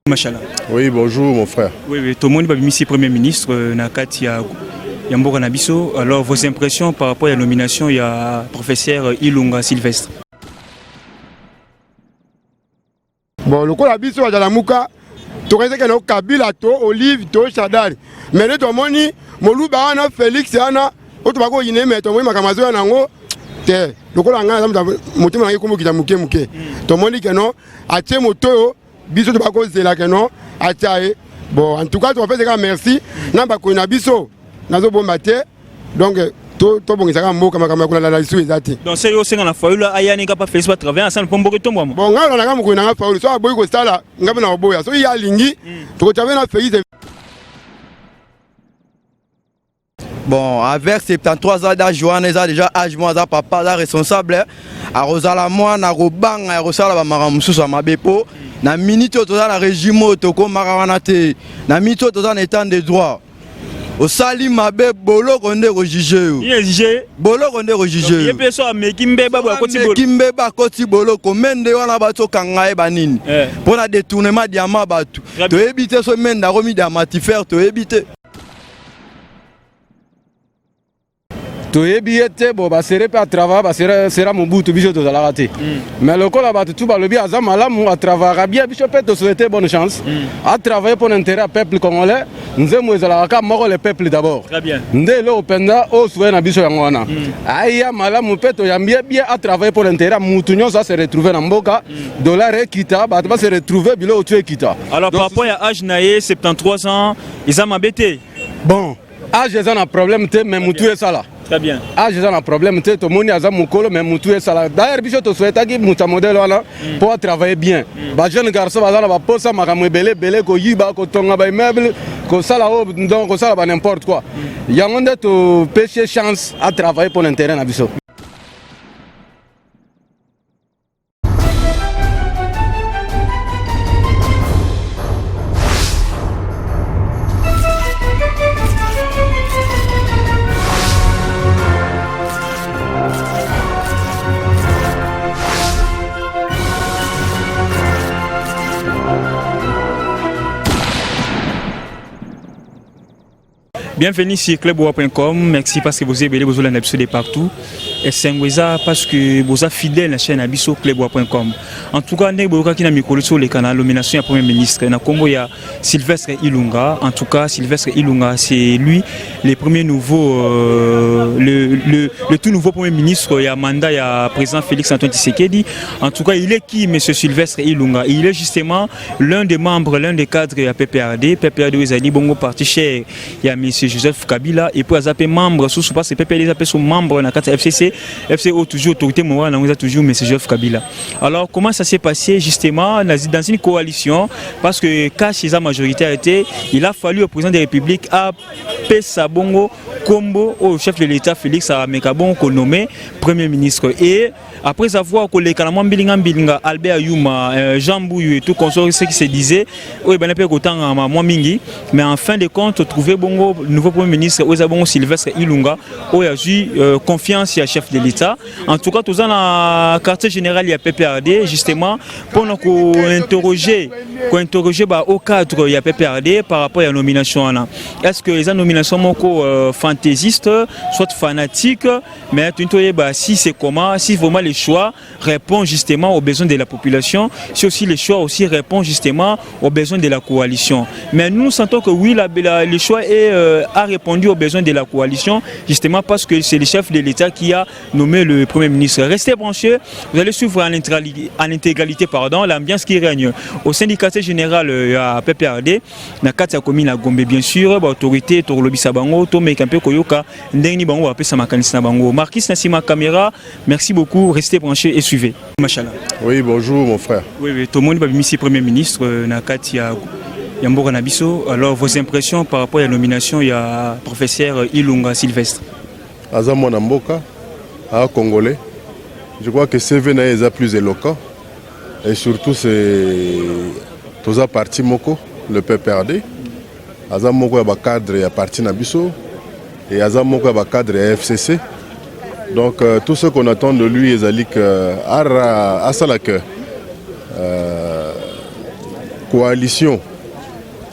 Machala. Oui, bonjour mon frère. Oui, oui, tout le monde va Premier ministre euh, na kati ya ya mboka na biso. Alors vos impressions par rapport à la nomination ya professeur Ilunga Sylvestre. Bon, lokola biso bazala muka tokanisaki na Kabila to Olive to Shadari. Mais nde tomoni Moluba wana Felix wana oyo tobaki koyina ye mais tomoni makambo azoya na yango te lokola ngai naza motema na ngai ekomokita moke moke tomoni keno atie moto oyo biso tobaki kozela keno atia ye bon en tout cas tokopesa kaka merci na bakoni na biso nazobomba te donc tobongisaka mboka makambo ya kolanda lisusu eza te donc se yo osenga na fayulu ayani kapa felix batravaille ensemble mpo mboka etombwama bon ngai olandaka mokoli na ngai fayulu soki aboyi kosala ngai mpe na koboya soki ye alingi tokotravaille na felix Bon, avec 73 ans d'âge wana eza déjà âge moko aza papa aza responsable akozala mwana akobanga ya kosala bamakambo mosusu ya mabe mpo na minute oyo toza na régime oyo tokomaka wana te na minute oyo toza na état de droit osali mabe boloko nde ekojuge yo boloko nde ekojuge yo ameki mbeba akoti boloko mende wana bato okanga ye banini mpo na détournement diama bato toyebi te so mende akomi diamatifere toyebi te Toyebi ye te bo basere mpe atravaya basere sera mobutu biso tozalaka te mm. mais lokola bato tu balobi aza malamu atravayaka bien biso mpe tosouhaite bonne chance mm. atravaille mpo na intérêt ya peuple congolais nzembo ezalaka kaka moko le peuple d'abord nde eloko mpenza oyo souhait na biso yango wana mm. aya malamu mpe toyambi ye bien atravaille mpo na intérêt ya mutu nyonso ase retrouve na mboka mm. dollar ekita bato base retrouve biloko tu ekita alors par rapport ya âge na ye 73 ans eza mabe te bon age eza na problème te mais mutu esala Très bien. Age eza na problème te tomoni aza mokolo mais mutu esala d'ailleurs biso tosouhaitaki moto ya modèle wana mpo mm. atravaille bien mm. bajeune garçon baza na baposa makambo ebele ebele koyiba kotonga baimmeuble kosala oyo donc kosala ba n'importe quoi mm. yango nde topesi ye chance atravaille mpo na intérêt na biso. Bienvenue sur clubwa.com. Merci parce que vous êtes vous êtes de partout. Et c'est parce que vous êtes fidèle à la chaîne Abisso clubwa.com. En tout cas, nous qui na mikolo sur le canal nomination ya premier ministre na kombo ya Sylvestre Ilunga. En tout cas, Sylvestre Ilunga, c'est lui le premier nouveau euh, le, le, le tout nouveau premier ministre ya mandat ya président Félix Antoine Tshisekedi. En tout cas, il est qui monsieur Sylvestre Ilunga? Il est justement l'un des membres, l'un des cadres ya PPRD, PPRD ezali bongo parti cher ya monsieur Joseph Kabila et puis aza pe membre sous parce que PPRD eza pe sous membre na kati ya FCC, FC o toujours autorité morale nango eza toujours monsieur Joseph Kabila. Alors comment ça s'est passé justement dans une coalition parce que cash eza majoritaire était, il a fallu au président de la République a pesa bongo kombo au chef de l'État Félix ameka bongo ko nommer premier ministre et Après avoir koleka na mwa mbilinga mbilinga Albert Yuma, euh, Jean Mbuyu et tout consort ce qui se disait, oyo ebanda mpe kotangama mwa mingi, mais en fin de compte trouver bongo nouveau premier ministre oyo eza bongo Sylvestre Ilunga oyo azwi euh, confiance ya chef de l'État. En tout cas toza na quartier général ya PPRD justement mpona ko interroger ko interroger ba haut cadre ya PPRD par rapport ya nomination wana. Est-ce que eza nomination moko euh, fantaisiste, soit fanatique Mais tu bah, si c'est comment, si vraiment les choix répondent justement aux besoins de la population, si aussi les choix aussi répondent justement aux besoins de la coalition. Mais nous sentons que oui, la, la, le choix est, euh, a répondu aux besoins de la coalition, justement parce que c'est le chef de l'État qui a nommé le Premier ministre. Restez branchés, vous allez suivre en intégralité, en intégralité pardon, l'ambiance qui règne au sein du quartier général euh, à PPRD, na kati ya commune ya Gombe bien sûr, ba autorité tokolobisa bango, tomeka mpe koyoka ndenge nini bango bapesa makanisi na bango. Marquis na sima caméra, merci beaucoup, restez branchés et suivez. Machala. Oui, bonjour mon frère. Oui, oui, tomoni babimisi premier ministre euh, na kati ya ya mboka na biso. Alors vos impressions par rapport à la nomination ya professeur Ilunga Sylvestre? Aza mwana mboka, a congolais. Je crois que CV na ye eza plus éloquent et surtout c'est toza parti moko le PPRD. Aza moko ya ba cadre ya parti na biso et aza moko ya ba cadre ya FCC. Donc euh, tout ce qu'on attend de lui ezali que ara asala que euh, Coalition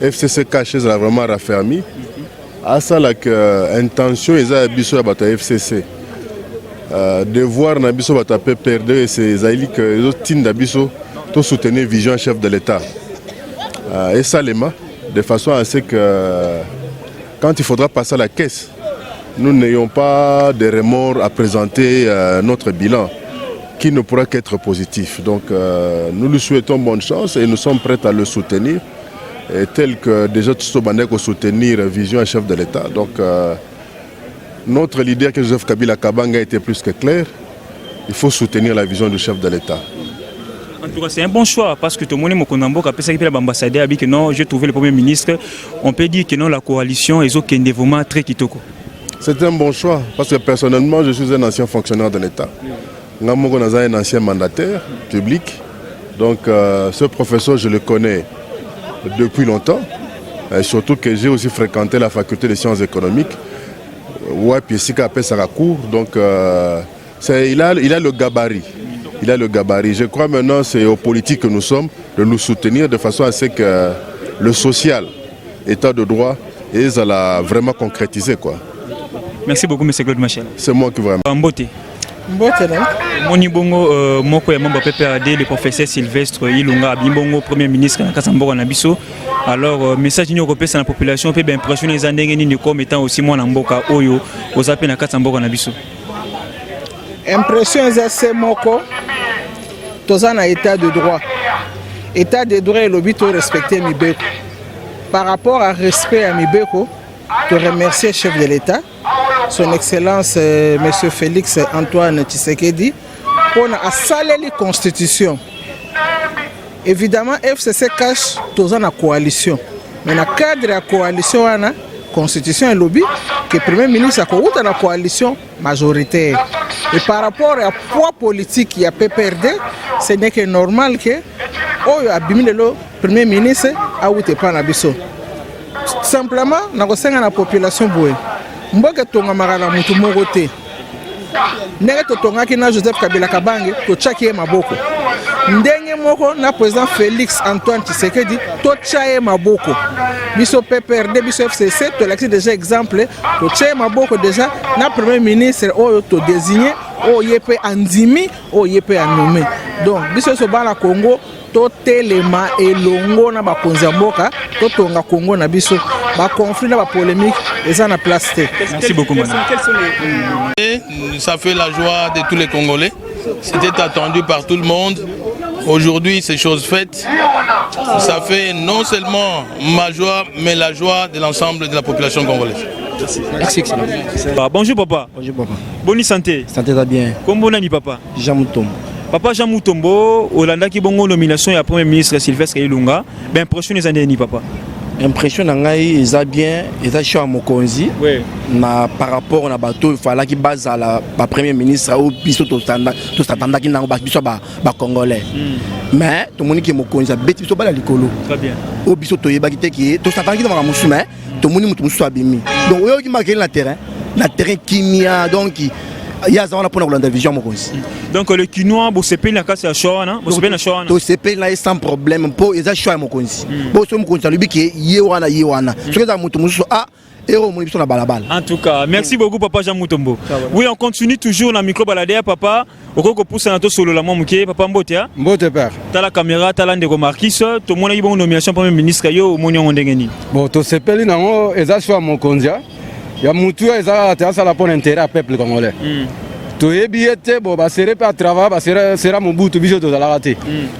FCC CACH ezala vraiment raffermi, asalaka intention eza ya biso ya bato ya FCC, devoir na biso bato ya PPRD ezali ke ezotinda biso tosoutenir vision ya chef de l'État esalema de façon à ce que quand il faudra passer à la caisse, nous n'ayons pas de remords à présenter notre bilan qui ne pourra qu'être positif. Donc nous lui souhaitons bonne chance et nous sommes prêts à le soutenir, et tel que déjà tout bandeko soutenir vision chef de l'État. Donc notre leader, Joseph Kabila Kabange, a été plus que clair. Il faut soutenir la vision du chef de l'État. En tout cas, c'est un bon choix parce que tout le monde est apesaki mpe l'ambassadeur a dit que non, j'ai trouvé le Premier ministre. On peut dire que non, la coalition est vraiment très kitoko. C'est un bon choix parce que personnellement, je suis un ancien fonctionnaire de l'État. Nga moko naza un ancien mandataire public. Donc ce professeur, je le connais depuis longtemps. Et surtout que j'ai aussi fréquenté la faculté des sciences économiques. Ouais, puis ici, apesaka cours. Donc il a le gabarit. Il a le gabarit. Je crois maintenant, c'est aux politiques que nous sommes de nous soutenir de façon à ce que le social, état de droit, et ça l'a vraiment concrétisé, quoi. Merci beaucoup, M. Claude Machel. C'est moi qui vraiment. Mbote. Mbote na. Moni bongo moko ya membre PPRD, le professeur Sylvestre Ilunga, abimi bongo Premier ministre na kati ya mboka na biso. Alors message nini okopesa na population mpe baimpression eza ndenge nini comme étant aussi mwana mboka oyo oza mpe na kati ya mboka na biso? Impression eza se moko: toza na état de droit. État de droit elobi torespecte mibeko. Par rapport à respect ya mibeko, toremercier chef de l'État, Son Excellence Monsieur Félix Antoine Tshisekedi, mpona asaleli constitution. Évidemment, FCC CACH toza na coalition, mais na cadre ya coalition wana, constitution elobi ke Premier ministre akowuta na coalition majoritaire. Et par rapport ya poids politique ya PPRD, ce n'est que normal ke oyo abimi lelo Premier ministre awuta epai na biso. Simplement, nakosenga na population boye: mboka etongamaka na mutu moko te. Ndenge totongaki na Joseph Kabila Kabange, totiaki ye maboko, ndenge moko na président Félix Antoine Tshisekedi, totya ye maboko. Biso PPRD, biso FCC, tolakisi déjà exemple, totya ye maboko déjà na Premier ministre oyo todésigne, oyo ye mpe andimi, oyo ye mpe anome. Donc biso nyonso bana Congo, totelema elongo na bakonzi ya mboka, totonga Congo na biso. Baconflit na bapolémique eza na place te. Merci beaucoup, madame. Ça fait la joie de tous les Congolais. C'était attendu par tout le monde. Aujourd'hui, c'est chose faite. Ça fait non seulement ma joie, mais la joie de l'ensemble de la population congolaise. Merci, excellent. Ah, bonjour papa. Bonjour papa. Bonne santé. Santé va bien. Kombo nani, papa? Jean Moutombo. Papa Jean Moutombo, olandaki bongo nomination ya Premier ministre Sylvestre Ilunga. Ben impression eza nini, papa? Impression na ngai eza bien, eza choix ya mokonzi. Na par rapport na bato oyo falaki bazala bapremier ministre oyo biso tosatandaki nango, biso bacongolais, mais tomoni ke mokonzi abeti biso bala likolo. Très bien. Oyo biso toyebaki te ke tosatandaki na makambo mosusu, mais tomoni moto mosusu abimi. Donc oyoki makeli na terrain, na terrain kimia. Donc ye aza wana mpona kolanda vision ya mokonzi. Donc le Kinois, bosepeli na kati ya choix wana, bosepeli na choix wana? Tosepeli na ye sans problème, mpo eza choix ya mokonzi. Mpo soki mokonzi alobi ke ye wana, ye wana, soki eza moto mosusu, a ero omoni biso na balabala. En tout cas, merci beaucoup, papa Jean Moutombo. Oui, on continue toujours na micro baladeur, papa. Okoki kopusana, tosolola mwa moke, papa. Mbote ya. Mbote père. Tala caméra, tala ndeko Marquis. Tomonaki bongo nomination Premier ministre, yo omoni yango ndenge nini? Bon, tosepeli nango, eza choix ya mokonzi ya mutu oyo eza kaka te asala mpo na intérêt ya peuple congolais. Toyebi ye te. Bo basere mpe atravaille, basera Mobutu, biso tozalaka te,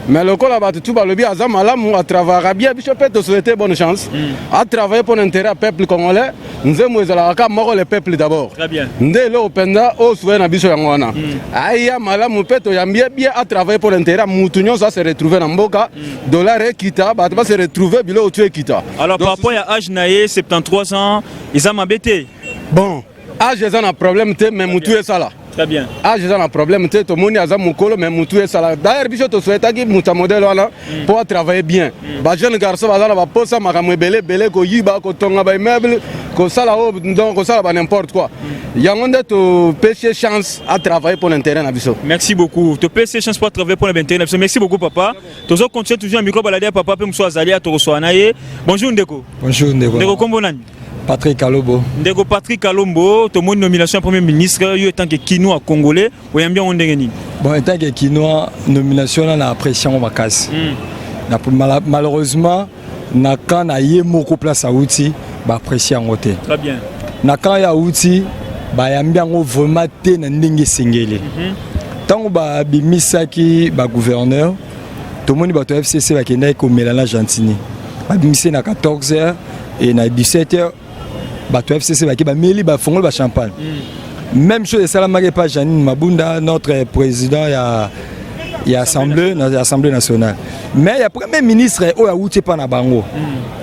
mais lokola bato tu balobi aza malamu, atravaillaka bien, biso mpe tosouhaite bonne chance, atravaille mpo na intérêt ya peuple congolais. Nzembo ezalaka kaka moko: le peuple d'abord. Très bien. Nde eloko mpenza oyo souhait na biso yango wana. Aya malamu mpe toyambi ye bien, atravaille mpo na intérêt ya mutu nyonso, ase retrouve na mboka, dollar ekita, bato base retrouve, biloko tu ekita. Alors, par rapport ya âge na ye, 73 ans, eza mabe te? Bon, âge eza na problème te, mais mutu esala. Très bien. Âge eza na problème te, tomoni aza mokolo, mais mutu esala. D'ailleurs biso tosouhaitaki moto ya modèle wana mpo atravaille bien. Bajeune garçon baza na baposa makambo ebele ebele, koyiba, kotonga baimmeuble. Kosala oyo donc kosala ba n'importe quoi. Yango nde topesi ye chance a travailler pour l'intérêt na biso. Merci beaucoup. Topesi ye chance pour travailler pour l'intérêt na biso. Merci beaucoup papa. Tozo continuer toujours na micro balade ya papa pe mosusu azali ya tokoswana na ye. Bonjour ndeko. Bonjour ndeko. Ndeko kombo nani? Patrick Kalombo. Ndeko Patrick Kalombo, tomoni nomination ya premier ministre yo en tant que Kinois congolais, oyambi yango ndenge nini? Bon, en tant que Kinois, nomination na na apprécier yango makasi. Na, malheureusement na camp na ye moko place awuti ba apprécier yango te. Très bien. Na camp ya awuti bayambi yango vraiment te na ndenge esengeli. Ntango babimisaki ba gouverneur, tomoni bato ya FCC bakendaki komela na Gentini. Babimisi na 14 heures et na 17 heures bato ya FCC bake bameli bafongoli ba champagne. Même chose esalamaki epa Janine Mabunda, notre président ya assemblée na assemblée nationale. Mais ya premier ministre oyo awuti epa na bango,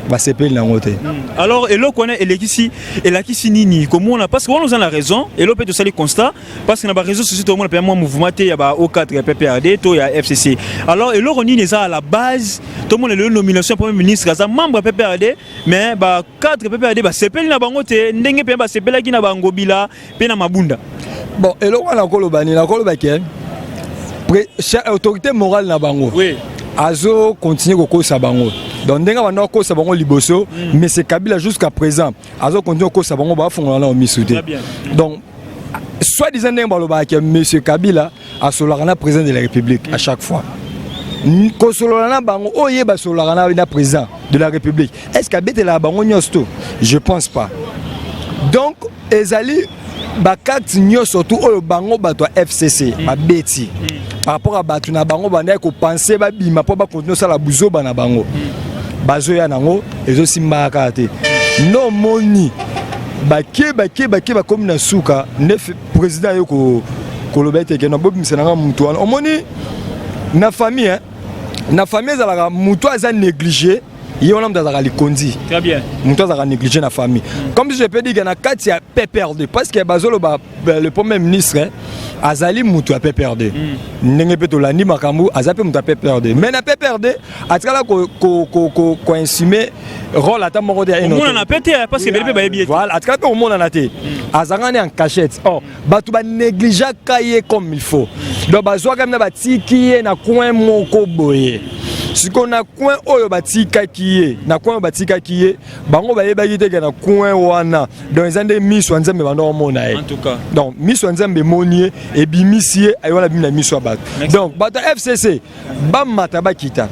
basepeli nango te. Alors eloko wana elekisi elakisi nini komona? Parce que wana oza na raison. Eloko mpe tosali constat, parce que na baréseaux sociaux tomona mpe mwa mouvement te ya ba O4 ya PPRD to ya FCC. Alors eloko nini eza à la base? Tomona lelo nomination ya premier ministre, aza membre ya PPRD, mais bacadre PPRD basepeli na bango te ndenge mpe basepelaki na bangobila mpe na Mabunda. Bon, eloko wana nakoloba nini? Nakoloba ke autorité morale na bango azo continuer kokosa bango. Donc ndenge banda kokosa bango liboso, mais c'est Kabila jusqu'à présent azo continuer kokosa bango, bafongola na misu te. Donc soit disant ndenge balobaka ke monsieur Kabila asololaka na président de la République à chaque fois, kosolola na bango oyo ye basololaka na président de la République, est ce que abetelaka bango nyonso to? Je pense pas. Donc ezali bacarte nyonso tu oyo bango bato ya FCC babeti par rapport à bato na bango bandaki kopenser babima mpo bacontinuer osala buzoba na bango, bazoya nango ezosimbaka kaka te. Nomoni bake bake bake, bakomi na suka nde président ye koloba ete keno bobimisa nanga mutu wana. Omoni na famille, hein? Na famille ezalaka mutu aza négligé, ye wana moto azalaka likondi. Très bien. Moto azalaka négligé na famille, comme si je peux dire que na kati ya PPRD, parce que bazoloba le premier ministre azali moto ya PPRD, ndenge mpe tolandi makambo, aza mpe moto ya PPRD, mais na PPRD atikala koassumer rôle ata moko te. Omonana mpe te, parce que ebele mpe bayebi ye te. Voilà, atikala mpe komonana te, azalaka ne en cachette. Or bato banégligeaka ye comme il faut. Donc bazwaka na batiki ye na coin moko boye. Sikoyo na coin oyo batikaki ye, na coin oyo batikaki ye, bango bayebaki te ke na coin wana donc eza nde miso ya Nzambe banda omona ye. En tout cas. Donc miso ya Nzambe emoni ye, ebimisi ye, aye wana bimi na miso ya bato. Donc bato ya FCC bamata bakita,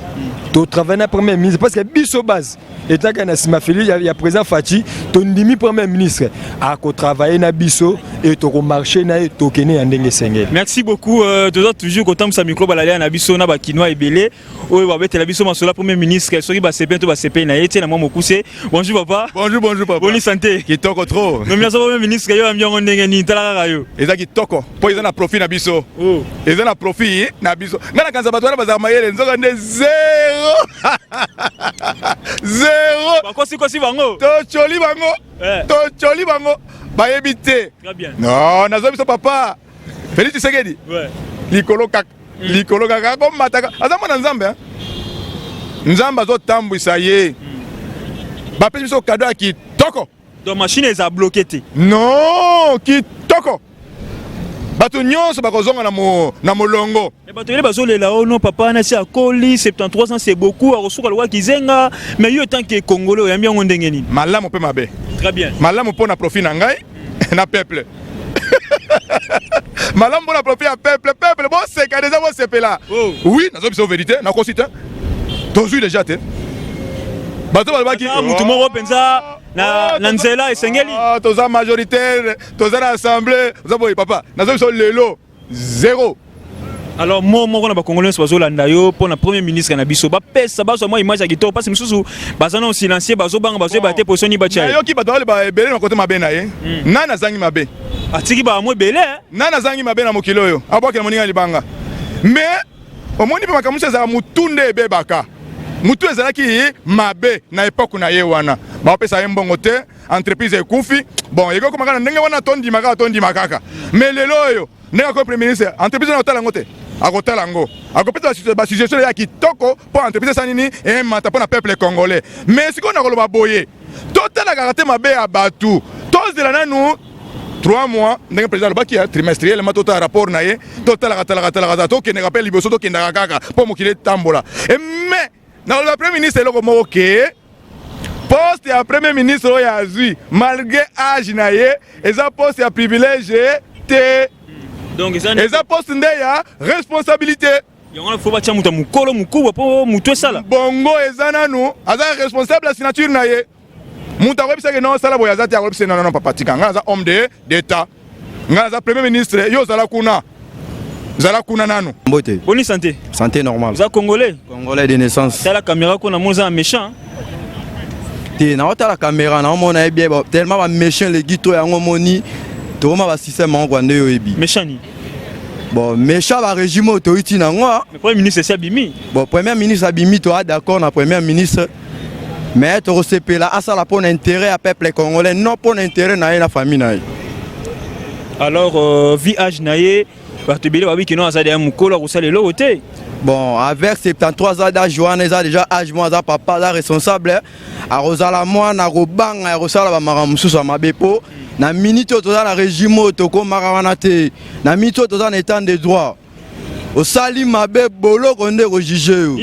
totravaille na premier ministre, parce que biso base etaka na nsima Félix ya président Fatshi. Tondimi premier ministre akotravaille na biso e tokomarche na ye, tokende ya ndenge esengeli. Merci beaucoup. Toza toujours kotambwisa micro balalia na biso na bakinois ebele oyo babetela biso masolo ya premier ministre, soki basepeli to basepeli na ye tie na mwa mokuse. Bonjour papa. Bonjour, bonjour papa. Boni santé? Kitoko trop. Nomination premier ministre, yo yambi yango ndenge nini? Tala kaka yo. Eza kitoko mpo eza na profit na biso. Oh. Eza na profit na biso. Ngai nakanisa bato wana bazalaka mayele, nzoka nde zéro. Zéro. Bakosikosi bango. Tocoli bango. Eh. Tocoli bango. Bayebi te. Très bien. Non, nazo biso papa. Félix Tshisekedi. Likolo kaka. Likolo kaka akomataka. Aza mwana Nzambe. Hein? Nzambe azotambwisa ye. Bapesi biso cadeau ya kitoko. Donc machine eza bloqué te? Non, kitoko. Bato nyonso bakozonga na molongo. Mais bato ebele bazolela o non, papa nasi akoli, 73 ans c'est beaucoup, akosuka lokola kizenga. Mais yo, tant que congolais, oyambi yango ndenge nini? Malamu mpe mabe. Très bien. Malamu mpo na profit na ngai na peuple, malamu mpo na profit ya peuple. Peuple boseka deja, bosepela. Oh. Oui, nazo biso vérité, nakosi te, tozwi déjà te. Bato balobaki mutu moko mpenza na nzela esengeli. Ah, toza majoritaire, toza na assemblée, toza boye. Papa, nazo biso lelo zéro. Alors mo moko na bakongolais nyonso bazolanda yo mpo na premier ministre na biso, bapesa bazwa mwa image ya kitoko, mpasi mosusu baza na silencieux, bazobanga, bazoyeba te position nini batya ye. Nayoki bato baloba ebele na kote mabe na ye. Nani azangi mabe? Atiki bamo ebele. Nani azangi mabe na mokili oyo abwakela moninga libanga? Mais omoni mpe makambo mosusu ezalaka motu nde ebebaka. Motu ezalaki mabe na époque na ye wana, baopesa ye mbongo te, entreprise ekufi. Bon, ekokoma kaka na ndenge wana, tondima kaka, tondima kaka. Mais lelo oyo ndenge akomi premier ministre, entreprise wana akotala yango te, akotala yango, akopesa basuggestion ya kitoko mpo entreprise esa nini, emata mpo na peuple congolais. Mais sikoyo nakoloba boye. Totalaka te mabe ya bato, tozela nanu 3 mois ndenge président alobaki ya trimestriellement, totala rapport na ye, totalaka talaka talaka, tokendeka mpe liboso, tokendaka kaka mpo mokili etambola. Mais nakoloba premier ministre eloko moko ke poste ya premier ministre oyo azwi, malgré âge na ye, eza poste ya privilège te. Donc eza poste nde ya responsabilité. Yango wana fo batya moto ya mokolo mokubwa mpo motu esala. Bongo eza nanu aza responsable ya signature na ye. Moto akoyebisaki no osala boye aza te, akoyebisa non, non, papa, tika ngai, aza homme de d'état, ngai aza premier ministre, yo ozala kuna, zala kuna nanu. Mbote. Boni santé? Santé normale. Oza congolais? Congolais de naissance. Tala caméra kuna, moni oza na méchant. Te, naotala caméra, naomona ye bien tellement baméchant legi to yango omoni tokoma basystème yango kwa nde oyebi. Méchant ni? Bon, méchant barégime oyo toyiti nango. Mais premier ministre esi abimi. Bon, premier ministre abimi, toa d'accord na premier ministre, mais tokosepela asala mpo na intérêt ya peuple congolais, non mpo na intérêt na ye na famille na ye. Alors vu âge na ye, bato ebele babi kino aza deya mokolo, akosala eloko te. Bon, avec 73 ans d'âge wana, eza déjà âge moko aza papa, aza responsable, akozala mwana kobanga ya kosala bamakambo mosusu ya mabe mpo na minute oyo toza na régime oyo tokomaka wana te. Na minute oyo toza na état de droit, osali mabe, boloko nde ekojuge yo.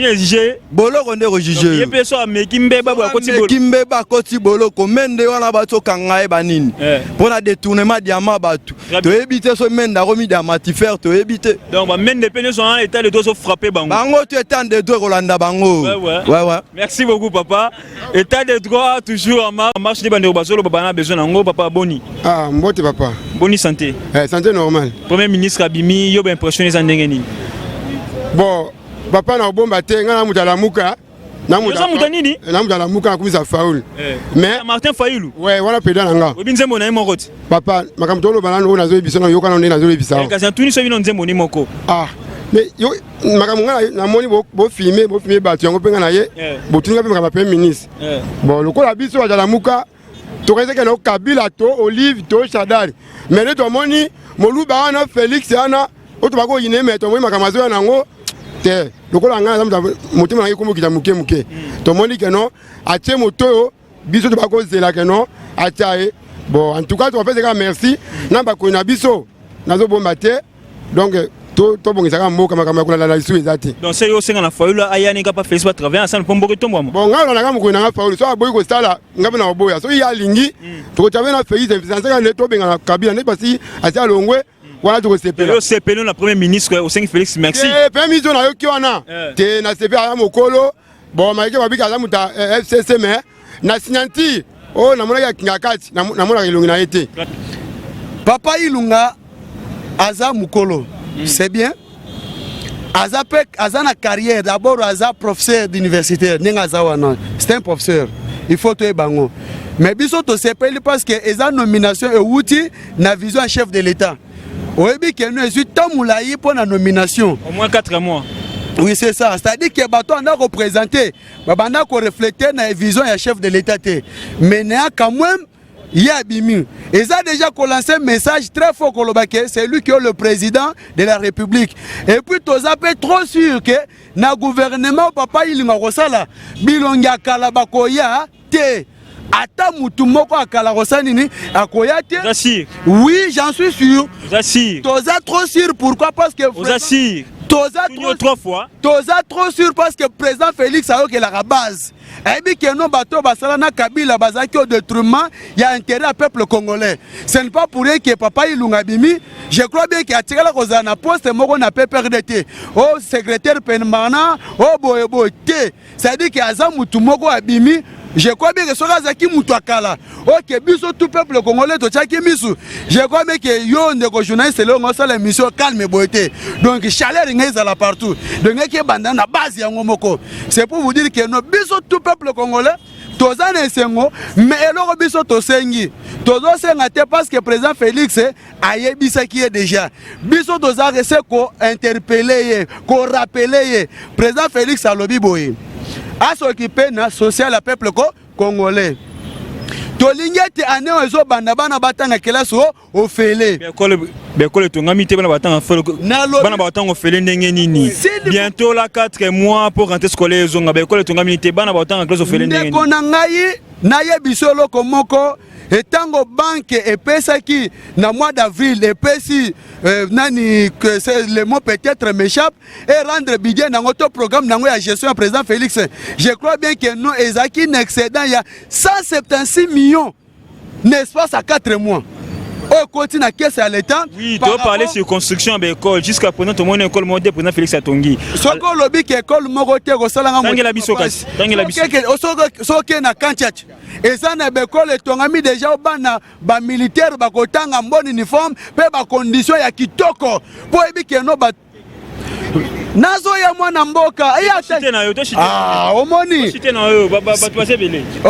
Boloko nde ekojuge yo. Ye mpe so ameki mbeba boye, akoti boloko. Ameki mbeba, akoti boloko. Mende wana bati okanga ye banini mpo na détournement diamant, bato toyebi te so Mende akomi diamantifère, toyebi te. Donc bamende mpe nyonso wana, état de droit ozofrappe bango. Bango to état de droit ekolanda bango. Ouais, ouais. Merci beaucoup, papa. État de droit toujours en marche nde bandeko bazoloba bana besoin nango. Papa, boni? Ah, mbote papa. Boni santé? Eh, santé normale. Premier ministre abimi, yo baimpression eza ndenge nini? Bon papa, na obomba te, ngai na moto alamuka. Oza moto nini? Na moto alamuka, nakomisa Fayulu. Mais Martin Fayulu. Ouais, wana président na nga. Oyebi nzembo na ye moko te? Papa, makambo toloba nano oyo nazoyebisa na yoka nano nde nazoyebisa. Kasi natuni so bino nzembo ni moko. Ah, mais yo makambo ngai namoni bofilme, bofilme bato yango mpe ngai na ye botuninga mpe makambo ya premier ministre. Bon, lokola biso bato alamuka, tokanisaki na Kabila to Olive to Shadari, mais nde tomoni moluba wana Félix wana oyo tobaki koyina, mais tomoni makambo azoya nango te. Lokola ngai naza motema nangai ekomokita moke moke, tomoni ke non, atie moto oyo biso tobaki kozela ke non, atia ye. Bon, en tout cas tokapesa kaka merci na bakoni na biso, nazobomba te. Donc tobongisaka mboka, makambo ya kolanda lisusu eza te. Donc se yo osenga na Fayulu ayani kapa Félix batravaille ensemble mpo mboka etombwama. Bon, ngai olandaka mokoli na ngai Fayulu, so aboyi kosala, ngai mpe na koboya. Soki ye alingi, tokotravaille na Félix seka nde tobengana Kabila nde pasi asi alongwe wana, tokosepela. Yo sepeli na premier ministre, osengi Félix merci. Premier ministre nayoki wana te, nasepe aza mokolo. Bon, mayeke babiki aza moto ya FCC, mais na signature oyo namonaki akinga kati, namonaka elongi na ye te. Papa Ilunga aza mokolo, c'est bien, aza mpe aza na carrière. D'abord aza professeur d'université, ndenge aza wana c'est un professeur, il faut toyeba yango. Mais biso tosepeli parce que eza nomination ewuti na vision ya chef de l'État. Oyebi ke no ezwi temps molai mpo na nomination. Au moins 4 mois. Oui, c'est ça. C'est-à-dire que bato anda koprésente, babanda korefléter na vision ya chef de l'État te, mais na quand même ye abimi, eza déjà kolancer message très fort koloba ke c'est lui qui est le président de la République. Et puis toza mpe trop sûr ke na gouvernement papa Ilinga kosala, bilongi ya kala bakoya te, ata mutu moko akala kosala nini akoya te. Oui, j'en suis sûr. Toza trop sûr. Pourquoi? Parce que oza sûr. Toza trop, trois fois. Toza trop sûr parce que président Félix ayokelaka base, ayebi ke no bato oyo basala na Kabila bazalaki au détriment ya intérêt ya peuple congolais. Ce n'est pas pour rien que papa Ilunga abimi. Je crois bien ke atikala kozala na poste moko na PPRD te, o secrétaire permanent o boyeboye te. C'est-à-dire ke aza mutu moko abimi. Je crois bien que soki azalaki mutu akala ok, biso tout peuple congolais totiaki misu, je crois bien ke yo ndeko journaliste elongo osala émission calme boye te. Donc chaleur ngai ezala partout, donc eki ebanda na base yango moko. C'est pour vous dire que no biso tout peuple congolais toza na esengo. Mais eloko biso tosengi, tozosenga te parce que président Félix ayebisaki ye déjà, biso toza rese kointerpeller ye, korappeler ye. Président Félix alobi boye, asokipe na social ya peuple ko congolais. Tolingi ete année oyo ezobanda bana batanga kelasi o ofele. Baekole etongami te, bana batanga bana batanga ofele ndenge nini? Bientôt la 4 mois pour rentrée scolaire ezonga, baekole etongami te, bana batanga classe ofele ndenge nini? Ndeko na ngai, nayebi eloko moko. Etango banque epesaki na mois d'avril, epesi nani que c'est, le mot peut-être m'échappe, et rendre budget nango to programme nango ya gestion ya président Félix, je crois bien que non, ezalaki na excédent ya 176 millions, n'est-ce pas, à 4 mois oyo ekoti na caisse ya l'État. Oui, to parler sur construction ya baécole. Jusqu'à présent tomoni école moko te président Félix atongi. Soki olobi ke école moko te, kosalanga Tangela biso kasi, tangela biso. Soki na Kantiati eza na baekole etongami déjà, bana bamilitaire bakotanga mbon uniforme mpe bacondition ya kitoko, mpo oyebi keno nazoya mwana mboka. Omoni,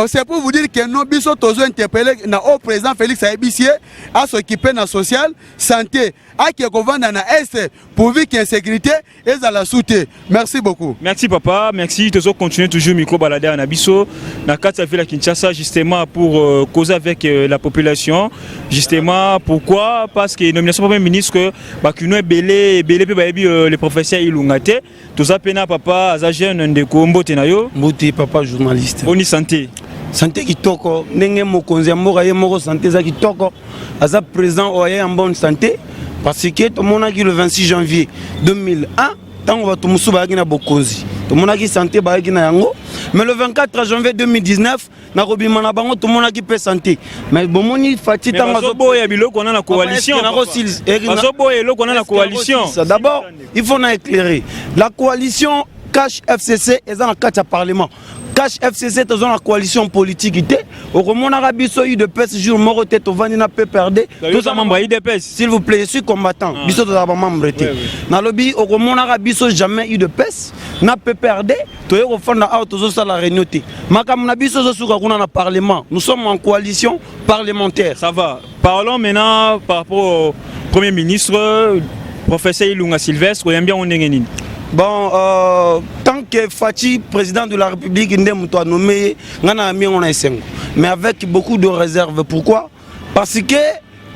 c'est pour vous dire que non, biso tozo interpeller na oyo président Félix ayebisi ye as'occupe na social, santé, ake kovanda na Est pourvu que insécurité ezala su te. Merci beaucoup. Merci papa, merci. Tozo continuer toujours micro baladeur na biso na kati ya ville ya Kinshasa, justement pour causer avec la population. Justement, pourquoi? Parce que nomination premier ministre, bakino ebele ebele mpe bayebi le professeur Ilunga te. Toza mpe na papa, aza jeune. Ndeko, mbote na yo. Mbote papa journaliste. Boni santé? Santé kitoko, ndenge mokonzi ya mboka ye moko santé eza kitoko, aza président oyo aye en bonne santé, parce que tomonaki le 26 janvier 2001, ntango bato mosusu bayaki na bokonzi, tomonaki santé bayaki na yango, mais le 24 janvier 2019, na kobima na bango, tomonaki mpe santé. Mais bomoni Fatshi ntango azoboya biloko wana na coalition, bazoboya eloko wana na coalition. D'abord il faut na éclairer la coalition CACH FCC eza na kati ya parlement. CACH FCC, toza na coalition politique te. Okomonaka biso UDPS jour moko te tovandi na PPRD. Toza membre ya UDPS? S'il vous plaît, je suis combattant. Biso tozala bamembre te. Nalobi okomonaka biso jamais UDPS na PPRD toye kofanda awa tozosala réunion te. Makambo na biso ezosuka kuna na parlement. Nous sommes en coalition parlementaire. Ça va. Parlons maintenant par rapport au premier ministre, professeur Ilunga Sylvestre. Oyambi yango ndenge nini? Bon, tant que Fatshi, président de la République, nde moto anommé ye, nga na yambi yango na esengo, mais avec beaucoup de réserve. Pourquoi? Parce que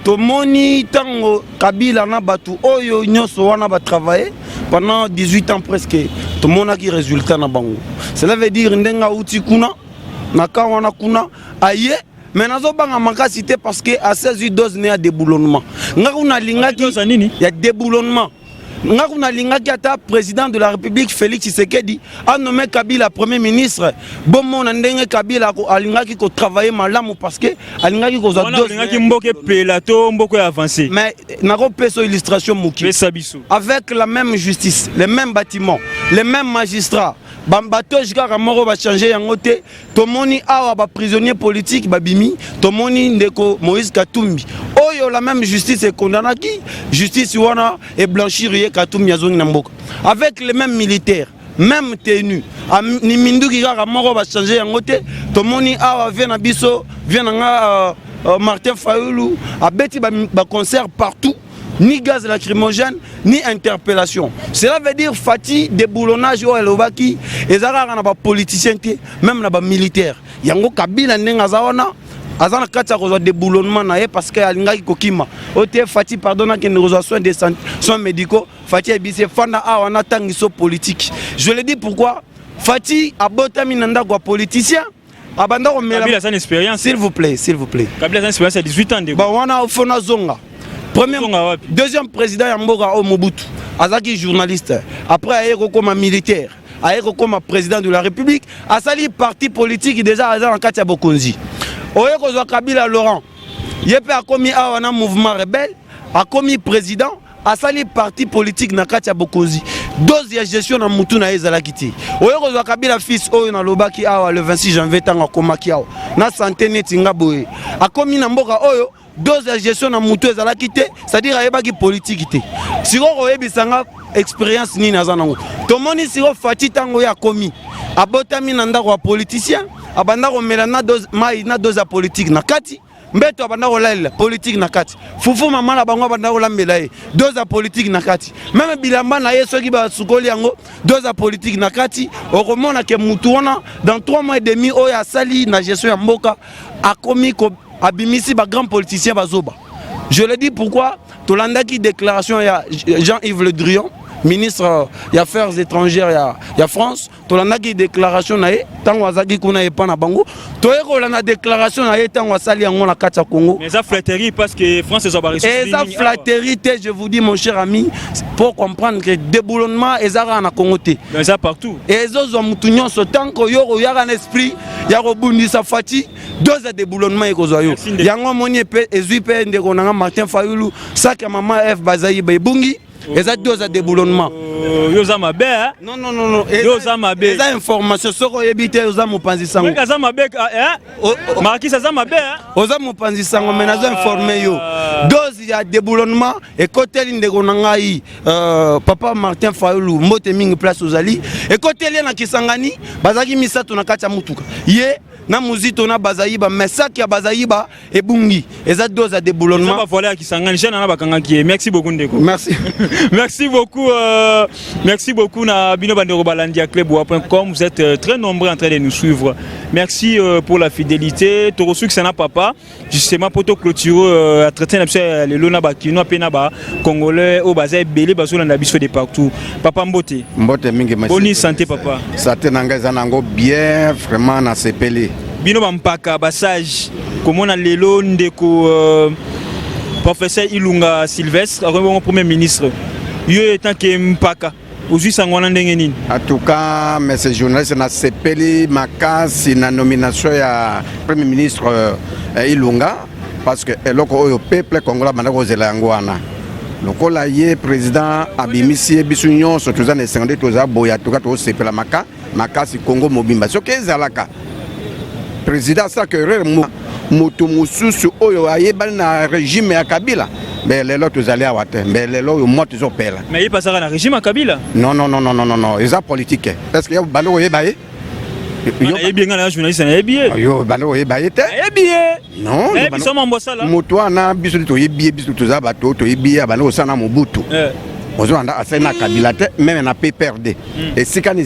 tomoni ntango Kabila na bato oyo nyonso wana batravaille pendant 18 ans presque, tomonaki résultat na bango. Cela veut dire ndenge auti kuna na ka wana kuna aye, mais nazobanga makasi te, parce que a 16 dose ne ya déboulonnement. Nga kuna alingaki ya déboulonnement, nga kuna alingaki ata président de la République Félix Tshisekedi anommé Kabila premier ministre, bomona ndenge Kabila alingaki kotravaille malamu, parce que alingaki kozwa Alingaki mboka epela to mboka ya avancé? Mais nakopesa illustration moki. Pesa biso. Avec la même justice, les mêmes bâtiments, les mêmes magistrats, batoge kaka moko bachange yango te. Tomoni awa baprisonnier politique babimi, tomoni ndeko Moïse Katumbi oyo la même justice ekondanaki, justice wana eblanchir ye, Katumbi azongi na mboka. Avec les mêmes militaires, même tenue, ni minduki kaka moko bachange yango te. Tomoni awa vie na biso, vie na nga Martin Fayulu abeti baconcert ba partout, ni gaz lacrymogène ni interpellation. Cela veut dire Fatshi, déboulonnage oyo alobaki eza kaka na bapoliticien te, même na bamilitaire. Yango Kabila ndenge aza wana, aza na kati ya kozwa déboulonnement na ye, parce que alingaki kokima oyo te. Fatshi, pardon, akende kozwa soin de soins médicaux. Fatshi ayebisi: fanda awa, natangiso politique. Je le dis pourquoi? Fatshi abotami na ndako ya politicien, abanda komela. Kabila aza na expérience. S'il vous plaît, s'il vous plaît. Kabila aza na expérience ya 18 ans, ndeko. Bon, wana fo nazonga. Premier, deuxième président ya mboka oyo, Mobutu, azalaki journaliste, après aye kokoma militaire, aye kokoma président de la République, asali parti politique, déjà aza na kati ya bokonzi. Oye kozwa Kabila Laurent, ye mpe akomi awa na mouvement rebelle, akomi président, asali parti politique na kati ya bokonzi, dose ya gestion na mutu na ye ezalaki te. Oye kozwa Kabila fils oyo nalobaki awa le 26 janvier, ntango akomaki awa na santé neti nga boye, akomi na mboka oyo, dose ya gestion na mutu ezalaki te, c'est-à-dire ayebaki politique te. Sikoyo koyebisa nga expérience nini aza nango? Tomoni sikoyo Fatshi, ntango oyo akomi, abotami na ndako ya politicien, abanda komela na dose mai na dose ya politique na kati. Mbeto abanda kolalela politique na kati. Fufu mama na bango abanda kolambela ye, dose ya politique na kati. Meme bilamba na ye soki basukoli yango, dose ya politique na kati. Okomona ke mutu wana dans 3 mois et demi oyo asali na gestion ya mboka, akomi ko abimisi ba grands politiciens bazoba. Je le dis pourquoi tolandaki déclaration ya Jean-Yves Le Drian, ministre ya Affaires étrangères ya France. Tolandaki déclaration na ye ntango azalaki kuna epa na bango, toye kolanda déclaration na ye ntango asali yango na kati ya Congo. Mais eza flatterie parce que France eza ba ressources. Eza flatterie te, je vous dis, mon cher ami, pour comprendre que déboulonnement eza kaka na Congo te. Eza partout. Ezozwa mutu nyonso. Tant que yo oyaka na esprit ya kobundisa Fatshi, dose ya déboulonnement ekozwa yo. Yango amoni epe ezwi mpe ndeko nanga Martin Fayulu, sac ya mama F Bazayiba ebungi, eza dose ya déboulonnement. Yo oza mabe, hein? Non, non, non, non. Yo oza mabe. Eza information, soki oyebi te, oza mopanzi sango. Aza mabe, hein? Marquis aza mabe, hein? Oza mopanzi sango, mais nazo informe yo. Dose ya déboulonnement ekoteli ndeko na ngai papa Martin Fayulu, mbote mingi place ozali. Ekoteli ye na Kisangani, bazalaki misato na kati ya mutuka. Ye na Muzito na Bazayiba, mais sac ya Bazayiba ebungi, eza dose ya déboulonnement. Ba voilà Kisangani, jeune na bakangaki ye. Merci beaucoup ndeko. Merci. Merci beaucoup, merci beaucoup na bino bandeko balandi ya clubwa.com, vous êtes très nombreux en train de nous suivre. Merci pour la fidélité. Tokosukisa na papa justement pour to clôturer entretien na biso ya lelo na ba kinois pe na ba congolais oyo baza ebele bazolanda biso de partout. Papa, mbote. Mbote mingi. Boni santé, papa? Santé na ngai eza nango bien, vraiment nasepeli. Bino bampaka basage, komona lelo ndeko professeur Ilunga Sylvestre akomi bongo premier ministre, yo étant que mpaka, ozwi sango wana ndenge nini? En tout cas, monsieur journaliste, nasepeli makasi na nomination ya premier ministre Ilunga, parce que eloko oyo peuple congolais abanda kozela yango wana. Lokola ye président abimisi ye, biso nyonso toza na esengo nde toza boye. Atuka tozosepela maka makasi Congo mobimba. Soki ezalaka président asalaka erreur, moto mosusu oyo ayebani na régime ya Kabila, mais lelo tozali awa te. Mais lelo oyo mwa tozopela. Mais ye pasaka na régime ya Kabila. Non, non, non, non, non, non, eza politique. Est ce que yo bandi koyeba ye? Nayebi, nga na journaliste nayebi ye. Yo bandi koyeba ye te. Nayebi ye. Non. Nayebi so mambo asala. Moto wana, biso toyebi ye, biso toza bato toyebi ye, abandi kosala na Mobutu. Ozolanda, asali na Kabila te, même na PPRD. Esika ni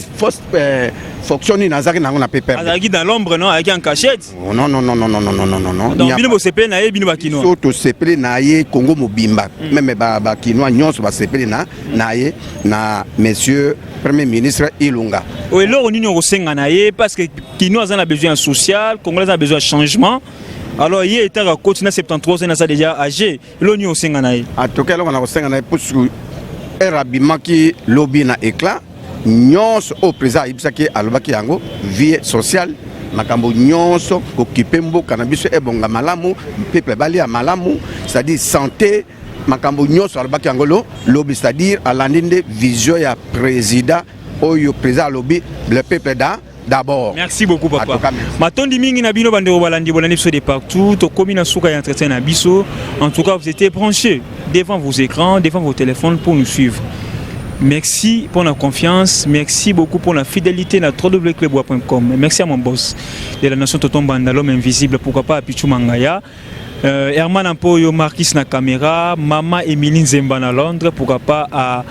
fonction nini azalaki nango na PPRD? Azalaki dans l'ombre, non? Azalaki en cachette. Oh, non, non, non, non, non, non, non, non, non. Donc bino bosepeli na ye, bino bakinois? So tosepeli na ye, Congo mobimba, même bakinois nyonso basepeli na ye, na monsieur premier ministre Ilunga. Eloko nini okosenga na ye? Parce que kinois aza na besoin ya social, congolais aza na besoin ya changement. Alors ye etaka koti na 73 ans, aza déjà âgé, eloko nini osenga na ye? En tout cas, eloko na kosenga na ye, puisque ere abimaki lobi na éclat, nyonso oyo président ayebisaki, alobaki yango, vie sociale, makambo nyonso kokipe mboka na biso ebonga malamu, peuple balia malamu, c'est-à-dire santé, makambo nyonso alobaki yango lo lobi, c'est-à-dire alandi nde vision ya président oyo président alobi, le peuple d'abord. Merci beaucoup, papa. Matondi mingi na bino bandeko balandi, bolandi biso de partout. Tokomi na suka ya entretien na biso. En tout cas, vous étiez branchés devant vos écrans, devant vos téléphones pour nous suivre. Merci pour la confiance, merci beaucoup pour la fidélité na www.clubwa.com. Merci à mon boss de la nation Toton Banda, l'homme invisible, pourquoi pas à Pichou Mangaya. Herman Ampoyo, Marquis na caméra, Mama Emilie Nzemba na Londres, pourquoi pas à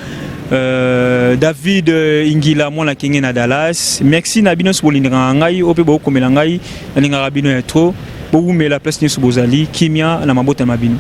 David Ingila mwana Kenge na Dallas. Merci na bino bolingaka ngai, ope bokomela ngai, nalingaka bino ya trop. Bowumela place nyonso bozali, kimia na mabota na bino.